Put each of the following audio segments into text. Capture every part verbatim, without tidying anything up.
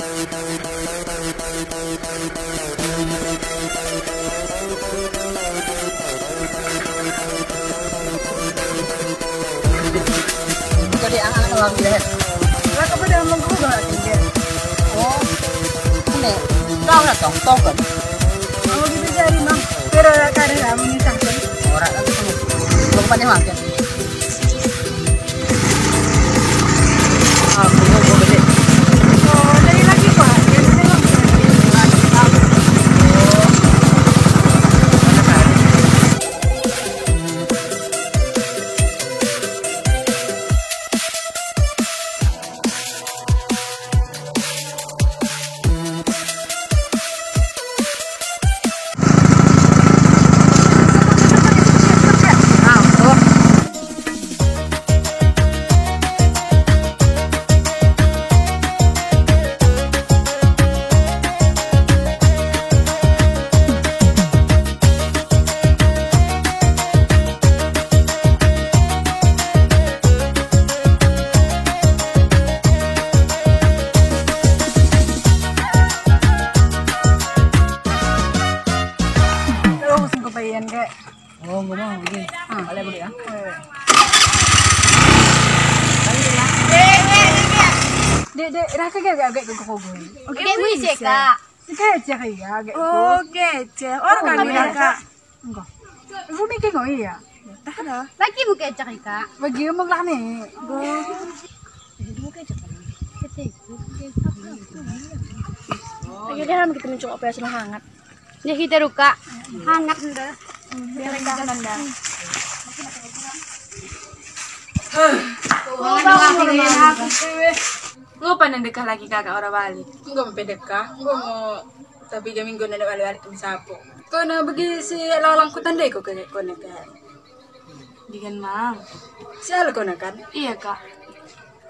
Jadi anak-anak lagi deh. Lah, kau pada mengubah lagi deh. Oh, ini kau nak tong tong kan? Mau gitu jadi mang. Kira kare kamu ni tangkap. Orang aku belum pandai makan. Terus engkau payan ke. Oh, engkau mau begini. Ah. Boleh, boleh ya. Dek, dek, rasa gak, gak, gak, gak, gak. Oke, bisa, Kak. Kecek iya, gak. Oh, kecek. Orang kami, Kak. Engkau. Ibu bikin kau iya. Tah dah. Lagi mu kecek, Kak. Bagi mu lah ni. Lagi dia kita mencungok pea sudah hangat. Ya kita ruka. Hangat nda. Biar kita nda. Enggo pa ndekkah laki kakak ora balik? Enggo mpe ndekkah, enggo ngo, tapi kami enggo nda balik-balik kami sapo. Kona begi si lalang kutandai ko ke kona ke. Dengan mang. Si Al kona kan? Iya, Kak.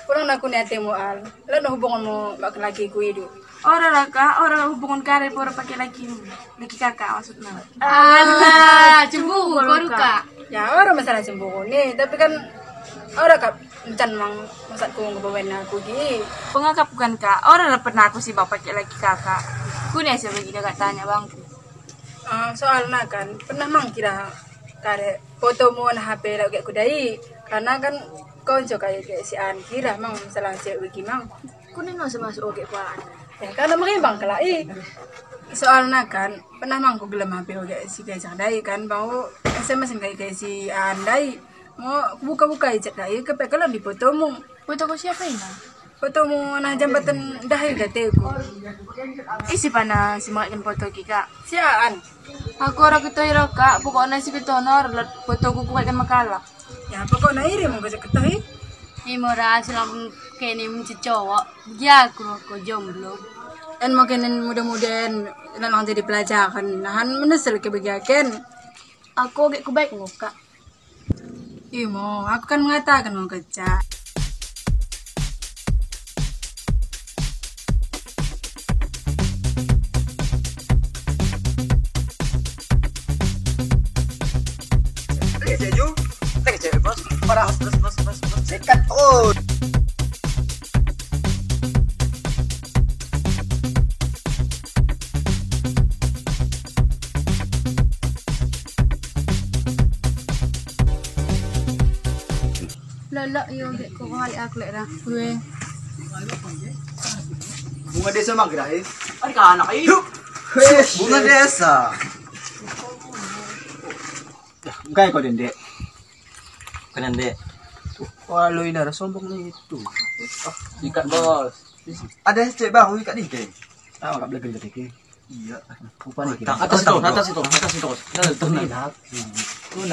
Kurang aku ni atemu Al. Lano hubunganmu mak lakiku idu. Ora lah, Kak, ora hubungan kare pora pake lakimu. Laki kakak maksudna. Alah, cemburu kau, Kak. Ya, ora masalah cemburu ni, tapi kan ora kap encan mang maksudku ngebawain aku gi. Pengakap bukan, Kak, ora pernah aku sibak pake laki kakak. Kune asa bagi kakak tanya bangku. Ah, soalna kan pernah mang kira kare fotomu na H P lau gek kudai. Karena kan konco kai gek si An kira mang masalah si Wiki mang. Kune no semasuk oge kuan. Ya, karena merimbang kela i. Soalna kan pernah mang kugelem H P oge si Gajah dai kan, mau S M S kai gek si An dai. Mau kubuka-buka i chat dai, kepe kela di fotomu. Fotoku siapa ini? Fotomu na jambatan dahil gateku. Isi pana si mengeken foto ki, Kak? Si Aan. Aku ora ketoh iro, Kak. Pokokna si ketoh no ora lot fotoku kueken makalak. Ya, pokokna iri mungkin ketoh i. Imo ra selam kene mencecowok. Begi aku ro ko jomblo. En mungkin en muda-muda en lang jadi pelajaran. Nahan menesel ke begi aken. Aku gek kubaik ngo, Kak. Imo, aku kan mengatakan mau kecak. Lagi cek ju, lagi cek bos, parah bos, bos, bos, bos, sikat, oh. Lolo, yo, gek ko kali aku lek dah. Kue. Bunga desa manggerah, eh? Ada anak, eh? Bunga desa. Dah, engkai kau, Dendek? Kena, Dek. Wah, lo ini ada sombong nih itu. Oh, ikat, Bos. Ada es cek baru ikat nih, Dek. Tahu enggak belajar ikat, Dek? Iya. Atas itu, atas itu, atas itu. Nah, itu nah. Aku,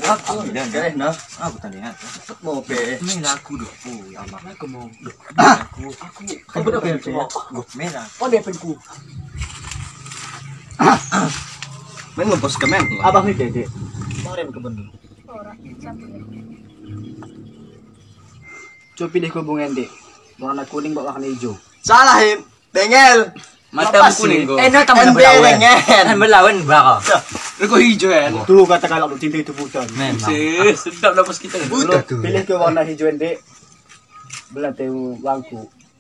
aku. Aku tadi ya. Mau pe. Ini aku doh. Oh, ya Allah. Aku mau. Aku. Kau benar kan? Merah. Oh, dia penku. Main ngebos ke men. Abang ini, Dek. Kemarin ke Bandung. Copi deh kubung ende. Warna kuning bawa warna hijau. Salah, Im. Bengel. Mata kuning ko. Eh, no, tambah belawen. Kan belawen baka. Rego hijau ya. Tuh kata kalau lu cinta itu buta. Memang. Sedap dah bos kita. Buta tuh. Pilih ke warna hijau ende. Belah teu bangku.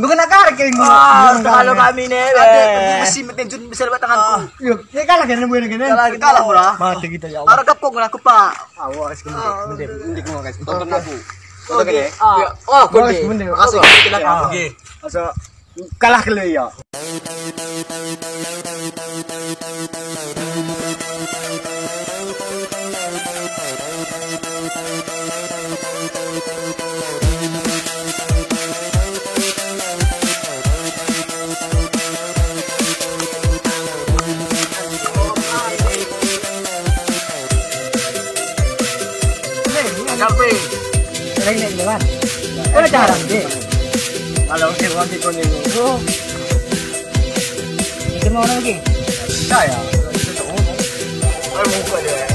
Ndu kena karet kau. Ah, kalau kami ne. Ade besi metenjun bisa lewat tanganku. Iya, ya kalah kan, bukan kan? Kalah, kalah pula. Mati kita, ya Allah. Arah gapung aku, Pak. Awas, mending, mending mau, guys. Tonton aku. Oke. Oke. Ah. Ya. Oh, oke. Makasih. Oke. Masa kalah kali ya. Kape. Sering nih, Iwan. Kau jarang deh. Kalau dia wanti kuning. Oh. Bikin mau lagi? Bisa ya. Ayo, buka dia.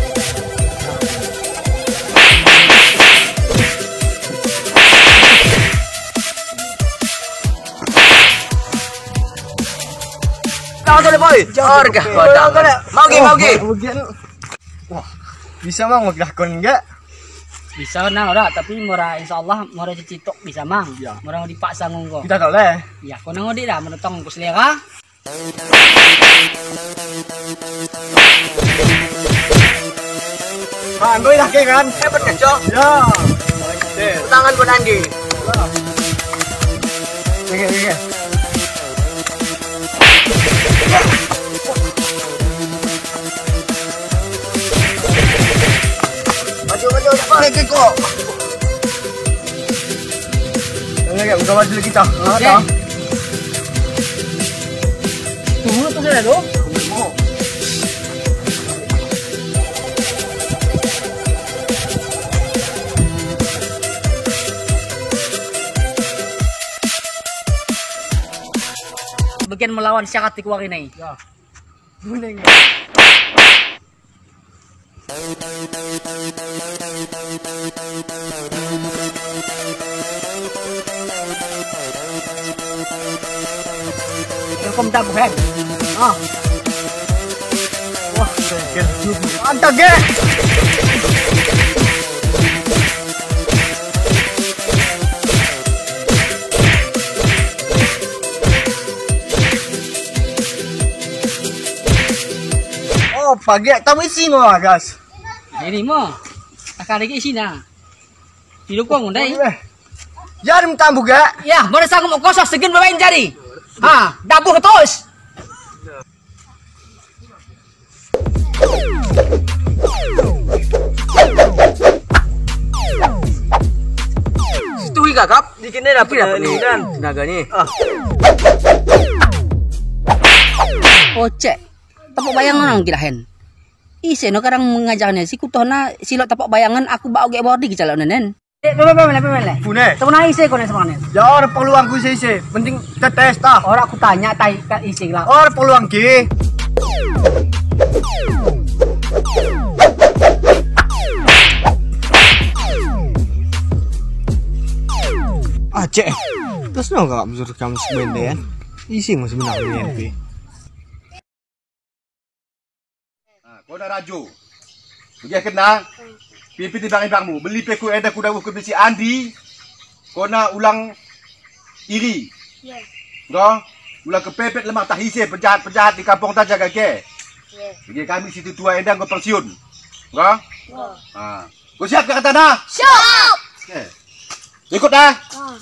Kau tu, boy. Orga kau dah. Mau gi, mau gi. Wah, bisa mang udah kon nggak? Bisa nang ora, tapi mora insya Allah mora cicitok bisa mang. Iya. Mora dipaksa ngunggo. Kita tahu leh. Iya, kau nang odi dah menetong ku selera. Nah, anggo idah ke kan? Hebat kan, Cok? Ya. Tangan pun anggi. Oke, oke. Maju, maju, cepat. Oke, kok. Oke, buka baju kita. Oke. Tunggu, tunggu, tunggu. Bagian melawan syarat di kuari nai. Ya. Kuning. Kom dabuh, hen. Ah. Wah, geger juga. Mantap, ge. Oh, pagi tamu isi mo, gas. Ini mo. Takkan lagi isi na. Hidup kau ngundai. Jadi mentambu ga? Ya, merasa ngomong kosong segin bermain jari. Ha, dabuh terus. Situhi kakap, dikit ne dapet ini kan tenaganya. Ah. Ocek, tepuk bayang orang gila hen. Ise no kadang mengajarnya, si kutohna silok tepuk bayangen, aku bau gek bordi kecalon nenen. Eh, pemele, pemele. Pune. Tuna ise kau ne semangat. Ya, ora perlu aku ise-ise. Penting tetes tah. Ora aku tanya tai ka ise lah. Ora perlu angki. Aceh. Terus no kau muzur kamu sebenden. Isi masih menang ni. Nah, kona rajo. Begeken na. Pipi timbang-imbangmu. Beli pe ku enda kudabuhken besi andi. Kona ulang iri. Iya. Nggo? Ulang kepepet lemak tah ise penjahat-penjahat di kampung ta jaga ke. Iya. Bagi kami si tutua enda nggo pensiun. Nggo? Nggo. Ah. Kau siap ke katana? Siap. Oke. Ikut dah. Ah.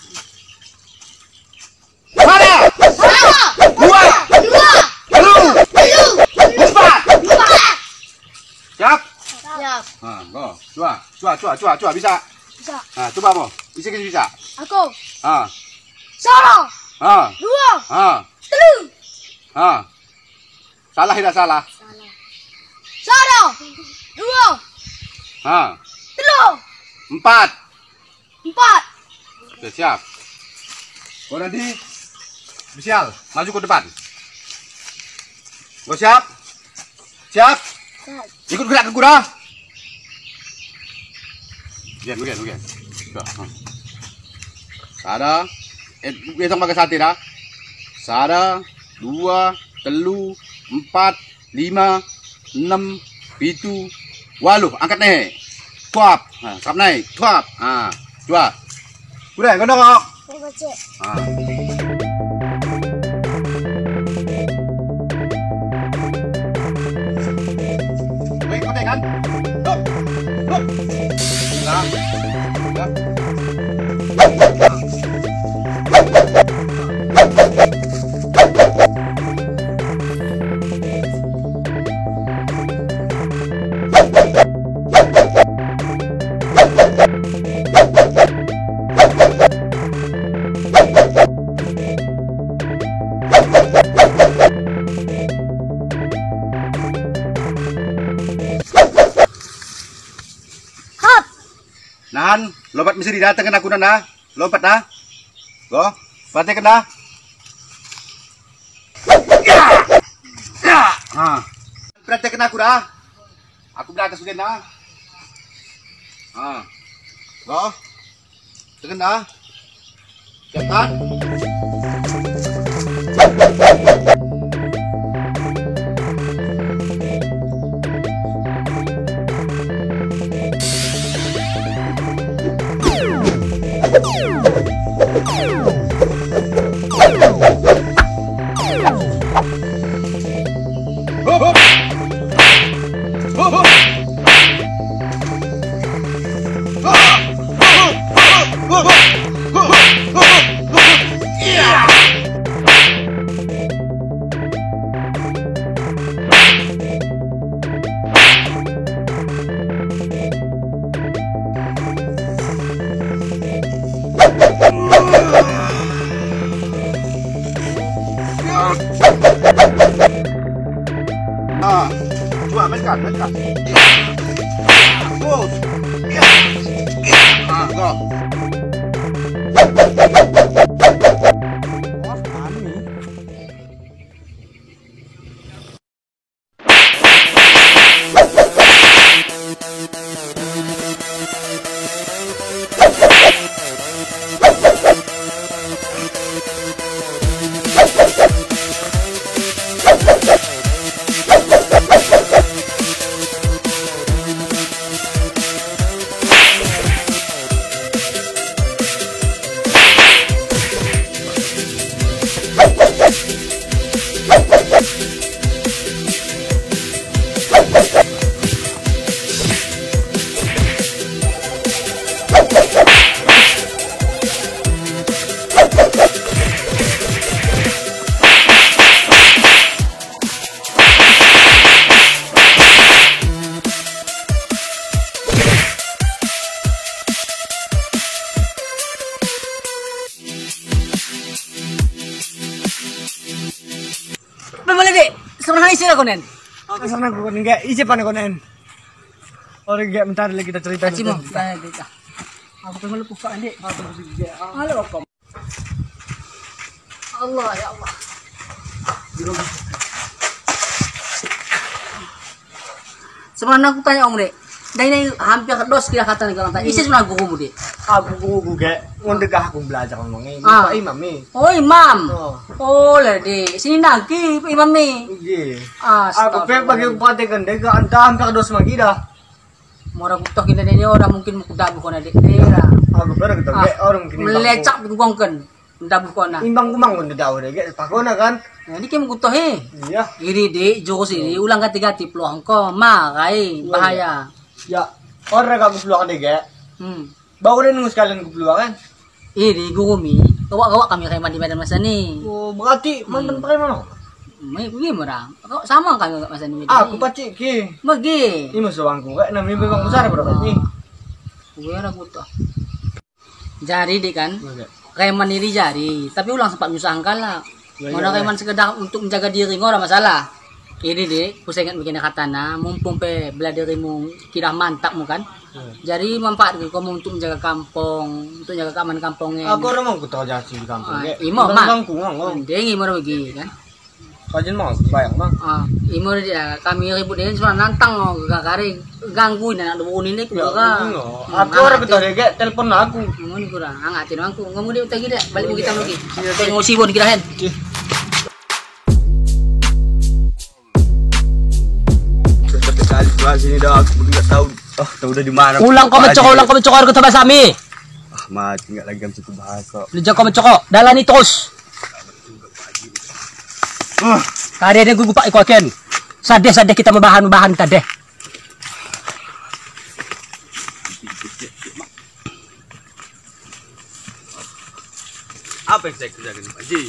Sada! Sada! Dua! Dua! Tellu! Tellu! Empat! Empat! Siap? Siap. Ha, go. Cuba, cuba, cuba, cuba, cuba, bisa? Bisa. Ha, cuba mo. Ise ke bisa? Aku. Ha. Sada! Ha. Dua! Ha. Tellu! Ha. Salah tidak salah? Salah. Sada, dua, ha, tellu, empat. Empat. Oke, siap. Kau nanti, Bisial, maju ke depan. Kau siap? Siap? Siap. Ikut gerak ke kuda. Ugen, ugen, ugen. Sudah. Sada, eh, hitung pakai sate dah. Sada, dua, tellu, empat, lima, enem, pitu, waluh. Angkat ne. Tuap. Ha, sap nai. Tuap. Ha, dua. Udah, kau nongok. Ha. Hap! Nahan, lompat mi sini, dateng kena aku nana. Lompat nah. Go, perhatikan nah. Ya! Ya! Nah. Perhatikan aku dah. Aku beratas udah nah. Nah. Go. Tekan dah. Cepat. Ah, coba mainkan, mainkan. Bos. Ah, go. Bos, kami. Pemale, Dek, sebenarna ise konen? Sebenarna konen, Dek, ise pane konen? Ore, Dek, bentar lagi kita cerita. Kaci mo, bentar. Aku pemale buka, Dek. Halo, Kom. Allah, ya Allah. Sebenarna aku tanya, Om, Dek. Dai nai hampir dos kira kata ni, kalau tanya. Ise sebenarna gurumu, Dek? Aku guruku, Dek. Ngo ndegah aku belajar ngo i. Ah. Pak Imam i. Oh, Imam. Oh. Oh, lah, Dek. Sini nagi, Pak Imam i. Nggih. Astaga. Aku pe bagi perhatikan, Dek, hampir dos magi dah. Mora kutoh kina nene ora mungkin kudabuh kona, Dek. Aku pe ora kutoh, Dek, ora mungkin. Melecak kutoh kona. Ndabuh kona. Imbang kumang kona dau, Dek, takona kan. Jadi kem kutoh i. Iya. Iri, Dek, jurus iri ulang gati-gati peluang ko, marai bahaya. Ya, ora kak kupeluang, Dek. Hmm. Bau den ngus kalian kupeluang kan. Iri gurumi, kawak-kawak kami preman di Medan masa ni. Oh, berarti mantan preman. Mai kuwi merang. Kawak sama kami masa ni. Aku pacik ki. Megi. Imo sewangku kak nami memang besar berapa ni. Kuwi ora kutoh. Jari, Dek, kan? Preman iri jari, tapi ulang sempat nyusah kalak. Mora preman sekedar untuk menjaga diri ngo ora masalah. Iri, Dek, kusenget begini katana, mumpung pe bela dirimu kidah mantap mu kan. Jari manfaat ko untuk menjaga kampong, untuk menjaga keamanan kampong. Aku ora mau kutoh jasi di kampong, Dek. Imo, Mak. Mending imo bagi kan. Kajin mau bayang, Bang. Ah, imo dia, kami ribut ini cuma nantang, oh, gagari ganggu ini anak dua ini. Ya, aku ora kutoh, Dek, telepon aku. Ngoni kurang, angatin aku. Ngomong dia utai kita, balik kita lagi. Iya, Dek. Tengok si Bon kita hen. Oke. Capek kali situasi ini dah, aku nggak tahu. Ah, tahu udah di mana. Ulang ko mencokok, ulang ko mencokok, aku tambah sami. Ah, mati nggak lagi kami satu bahasa. Lija ko mencokok, dalani terus. Tadeh deh gugupak iko aken. Sadeh-sadeh kita mebahan-mebahan tadeh. Apa yang saya kerjakan, Pak Haji?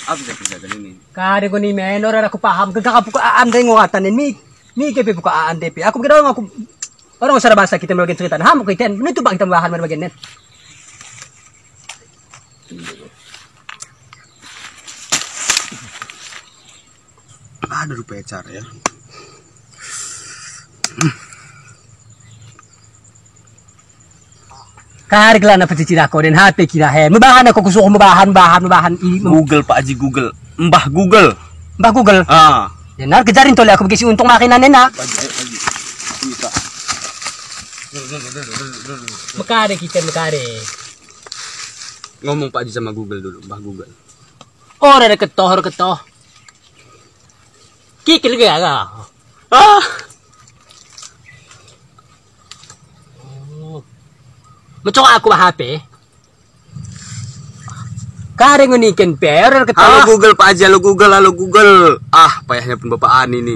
Apa yang saya kerjakan ini? Kade ngo ni men, ora aku paham. Kegak aku buka aan deh ngo kata nen mi. Mi kepe buka aan deh pe. Aku kira aku orang sada bahasa kita bagian cerita. Nah, mau kita nutup kita bahan bagian net. Ada rupa cara ya. Kari kela na pecicira ko den H P kira he. Mebahan aku kusuruh mebahan, bahan, mebahan i. Google Pak Haji, Google. Mbah Google. Mbah Google. Ah. Denar kejarin tole aku begi si untung makin anena. Pak Haji, ayo, Pak Haji. Bisa. Mekade kita mekade. Ngomong Pak Haji sama Google dulu, Mbah Google. Ora deketoh, ora deketoh. Kikil ge aga. Ah. Oh. Mencok aku bah H P. Kade ngo niken pe, ora deketoh. Halo Google Pak Haji, halo Google, halo Google. Ah, payahnya pun Bapak Ani ni.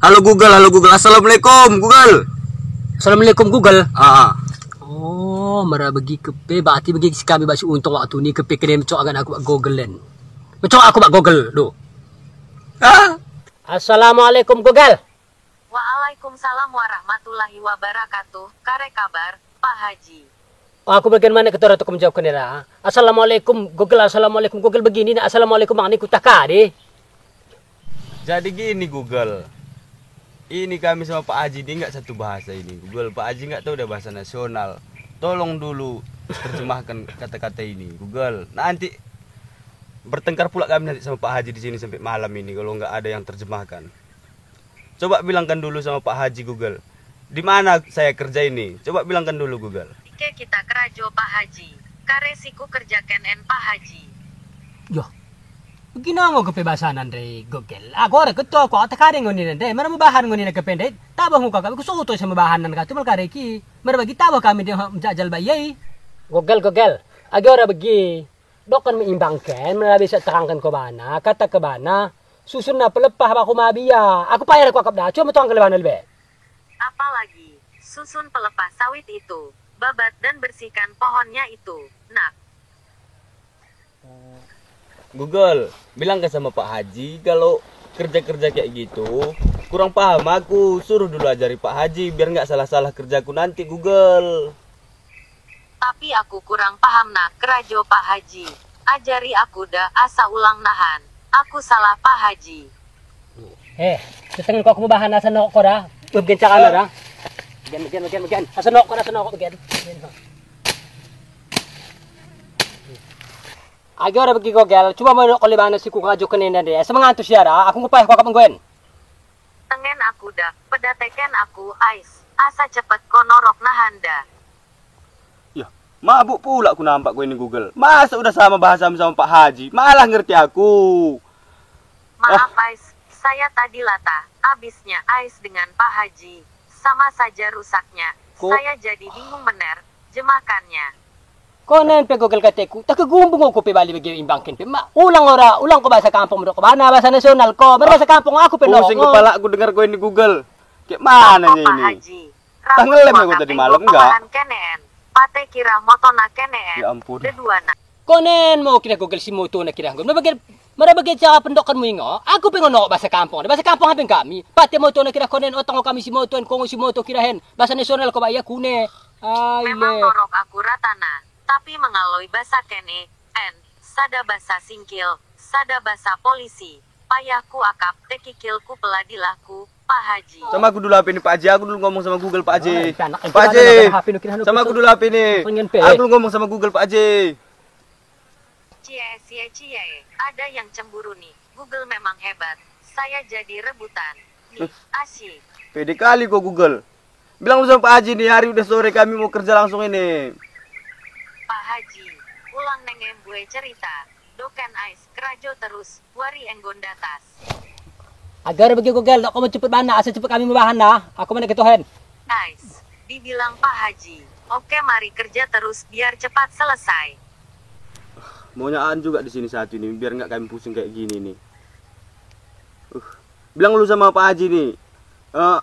Halo Google, halo Google. Assalamualaikum Google. Assalamualaikum Google. Ah. Oh, mera begi kepe, berarti begi si kami bak si untung waktu ni kepe kene mencok angan aku bak Google en. Mencok aku bak Google, duh. Ah. Assalamualaikum Google. Waalaikumsalam warahmatullahi wabarakatuh. Kare kabar, Pak Haji? Aku bagian mana ketora tu menjawab kenera. Assalamualaikum Google, assalamualaikum Google begini na assalamualaikum mang ni kutah kade. Jadi gini Google. Ini kami sama Pak Haji ini nggak satu bahasa ini. Google, Pak Haji nggak tahu dah bahasa nasional. Tolong dulu terjemahkan kata-kata ini. Google, nanti bertengkar pula kami nanti sama Pak Haji di sini sampai malam ini kalau nggak ada yang terjemahkan. Coba bilangkan dulu sama Pak Haji Google. Di mana saya kerja ini? Coba bilangkan dulu Google. Ike kita kerajo Pak Haji. Kare si kukerjaken en Pak Haji. Yoh. Begina ngo kepe bahasana ndai Google. Aku ora keto, aku ate kade ngo nina ndai. Mera mebahan ngo nina kepe ndai. Tabo ngo kakak, kusoto sama bahanan katu mal kare ki. Mera begi tabo kami ndai menjajal bak ia i. Google, Google. Age ora begi. Dokken me imbangken, mera bisa terangken ko bana, kata ke bana, susunna pelepah bak rumah bia. Aku payah kuakap dah, cuma metuang kelebana lebe. Apalagi, susun pelepah sawit itu, babat dan bersihkan pohonnya itu, nak. Google, bilangkan sama Pak Haji kalau kerja-kerja kayak gitu, kurang paham aku, suruh dulu ajari Pak Haji biar nggak salah-salah kerjaku nanti, Google. Tapi aku kurang paham na kerajo Pak Haji. Ajari aku dah asa ulang nahan. Aku salah Pak Haji. Eh, setengen ko aku mebahan asa nohok ko dah. Begen carana dah. Begen, begen, begen, begen. Asa nohok ko dah, asa nohok ko begen. Age ora begi Google, cuba mo dok ko lebana si kukerajoken enda ndai. Asa mengantus ia dah, aku ngo payah kuakap enggo en. Tengen aku dak, pedateken aku, ais, asa cepet ko norok nahanda. Yah, mabuk pula kunampak ko ini Google. Masa udah sama bahasa sama Pak Haji, malah ngerti aku. Maaf, ais, saya tadi latah, abisnya ais dengan Pak Haji, sama saja rusaknya. Saya jadi bingung bener, jemahkannya. Konen pe Google kateku, tah kegumbung ko pe bali bagi imbangken pe. Ma, ulang ora, ulang ko bahasa kampung medok ko bana, bahasa nasional ko, bahasa kampung aku pe. Pusing kepalaku dengar ko ini Google. Kek mana ni ini? Tah ngelem aku tadi malam enggak? Pate kira motona kene en. Ya ampun. Deduana. Konen mo kira Google si motona kira. Mara bagi, mara bagi cara pendokkenmu ingo. Aku pe ngo nohok bahasa kampung. Bahasa kampung hape kami. Pate motona kira konen, oto ngo kami si moto en, ko ngo si moto kira hen. Bahasa nasional ko bak ia kune. Ai le. Memang norok aku ratana. Tapi mengaloi basa kene en, sada basa singkil, sada basa polisi, payah kuakap, tekikil ku peladilah ku, Pak Haji. Sama aku dulu hape ni Pak Haji, aku dulu ngomong sama Google Pak Haji. Pak Haji, sama aku dulu hape ni. Aku dulu ngomong sama Google Pak Haji. Cie, cie, cie, ada yang cemburu nih. Google memang hebat. Saya jadi rebutan. Nih, asyik. Pede kali ko Google. Bilang lu sama Pak Haji ni, hari udah sore kami mau kerja langsung ini. Pak Haji, ulang nenge mbue cerita. Dokken ais, kerajo terus, wari enggo ndatas. Agar bagi Google, dok ko mo cepet bana, asa cepet kami mebahan dah. Aku mana ketohen. Ais, dibilang Pak Haji. Oke, mari kerja terus biar cepat selesai. Maunya an juga di sini satu ini, biar nggak kami pusing kayak gini nih. Uh, bilang lu sama Pak Haji nih, eh,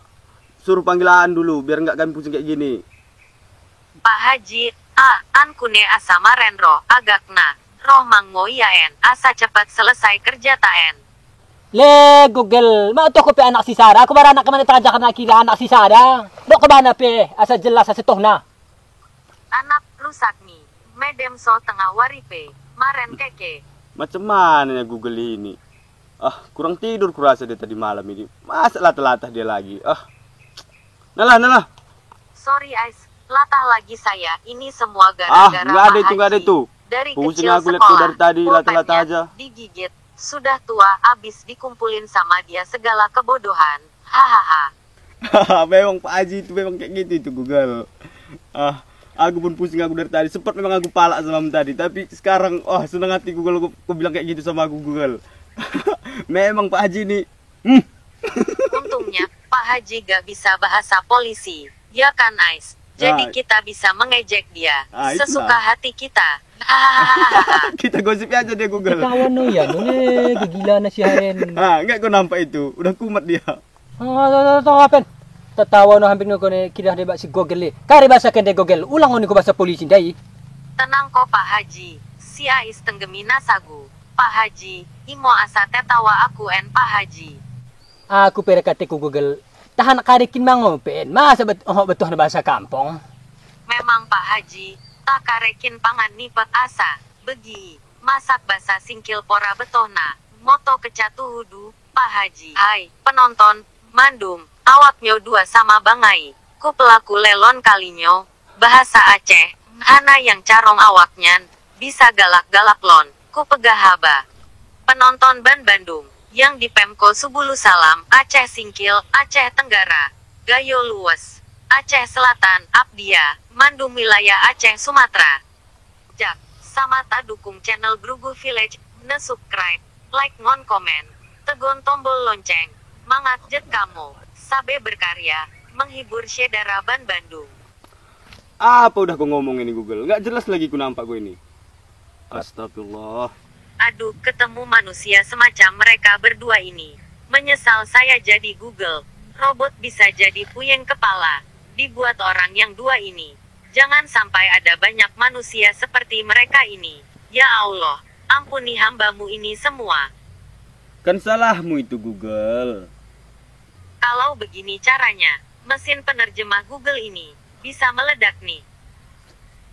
suruh panggil an dulu, biar nggak kami pusing kayak gini. Pak Haji, Ah, an kune asa maren roh agakna. Roh mang ngo ia en, asa cepet selesai kerjata en. Le Google, ma toho ko pe anak si Sara, aku baranak kemana terajakna kira anak si Sara. Dok kebana pe, asa jelas asa tohna. Anak rusak ni, medem so tengah wari pe, maren keke. Macem mana ya Google ini? Ah, kurang tidur kurasa dia tadi malam ini. Masa latah-latah dia lagi? Ah. Nalah, nalah. Sorry, Ais. Latah lagi saya. Ini semua gara-gara Pak Haji. Ah, nggak ada itu, nggak ada itu. Dari kecil sekolah, pulpennya digigit. Sudah tua, abis dikumpulin sama dia segala kebodohan. Hahaha. Memang Pak Haji itu memang kayak gitu itu, Google. Ah, aku pun pusing aku dari tadi. Sempat memang aku palak sama tadi, tapi sekarang, wah, senang hati Google, kau, kau bilang kayak gitu sama aku, Google. Memang Pak Haji ini. Hmm. Untungnya, Pak Haji gak bisa bahasa polisi. Ya kan, Ais? Jadi kita bisa mengejek dia sesuka hati kita. Hahaha. Kita gosip aja deh, Google. Ketawa no ya, no, eh, gegilana si Haren. Ah, nggak kau nampak itu, udah kumat dia. Ah, tau, tau, tau, apen. Tetawa no hampir no kone kidah debak si Google le. Kari bahasa kende Google, ulang oni ko bahasa polisi ndai. Tenang ko Pak Haji, si Ais tenggemi nasaku. Pak Haji, imo asa tetawa aku en Pak Haji. Aku pe rekateku Google, tahan kari kin mango pe en, masa bet, oho betuhna bahasa kampong. Memang Pak Haji, tah kare kin pangan ni pe asa begi, masak basa singkil pora betohna, moto keca tuhu du, Pak Haji. Hai, penonton, mandum, awak nyo dua sama bangai. Ku pelaku lelon kali nyo, bahasa Aceh, hana yang carong awak nyan, bisa galak-galak lon, ku pegah haba. Penonton ban Bandung, yang di Pemko Subulu salam, Aceh Singkil, Aceh Tenggara, Gayo Luwes, Aceh Selatan, Abdia, mandum wilayah Aceh Sumatra. Jak, samata dukung channel Grugu Village, ne subscribe, like ngon komen, tegon tombol lonceng, mangat jet kamo, sabe berkarya, menghibur syedara ban Bandung. Apa udah kau ngomong ini, Google? Nggak jelas lagi ku nampak kau ini. Astagfirullah. Aduh, ketemu manusia semacam mereka berdua ini. Menyesal saya jadi Google. Robot bisa jadi puyeng kepala. Dibuat orang yang dua ini. Jangan sampai ada banyak manusia seperti mereka ini. Ya Allah, ampuni hamba-Mu ini semua. Kan salahmu itu, Google. Kalau begini caranya, mesin penerjemah Google ini bisa meledak nih.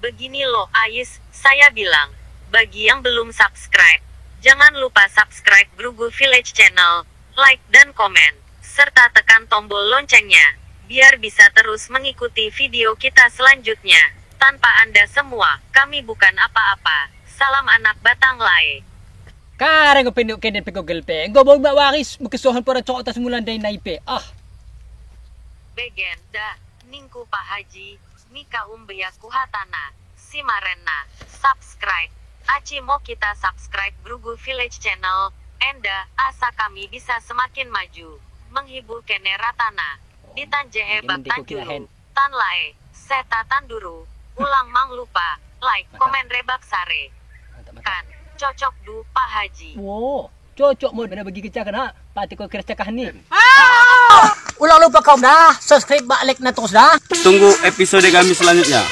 Begini loh, Ais, saya bilang, bagi yang belum subscribe, jangan lupa subscribe Grugu Village Channel, like dan komen, serta tekan tombol loncengnya, biar bisa terus mengikuti video kita selanjutnya. Tanpa Anda semua, kami bukan apa-apa. Salam anak Batang Lae. Kare ngo pe ndok kenden pe Google pe. Enggo mo mak waris, mekesohen pora cok tas mulan dai nai pe. Ah. Begen dah, ningku Pak Haji, mika umbeak kuhatana, si marenna, subscribe. Aci mo kita subscribe Grugu Village Channel, enda, asa kami bisa semakin maju, menghibur kene ratana. Ditan jehe bak tanjulu. Tan lae, seh ta tanduru, ulang mang lupa, like, komen rebak sare. Kan, cocok du, Pak Haji. Wo, cocok mo bena bagi kecaken ha, pati ko kira cakah ni. Ulang lupa kau dah, subscribe bak like na terus dah. Tunggu episode kami selanjutnya.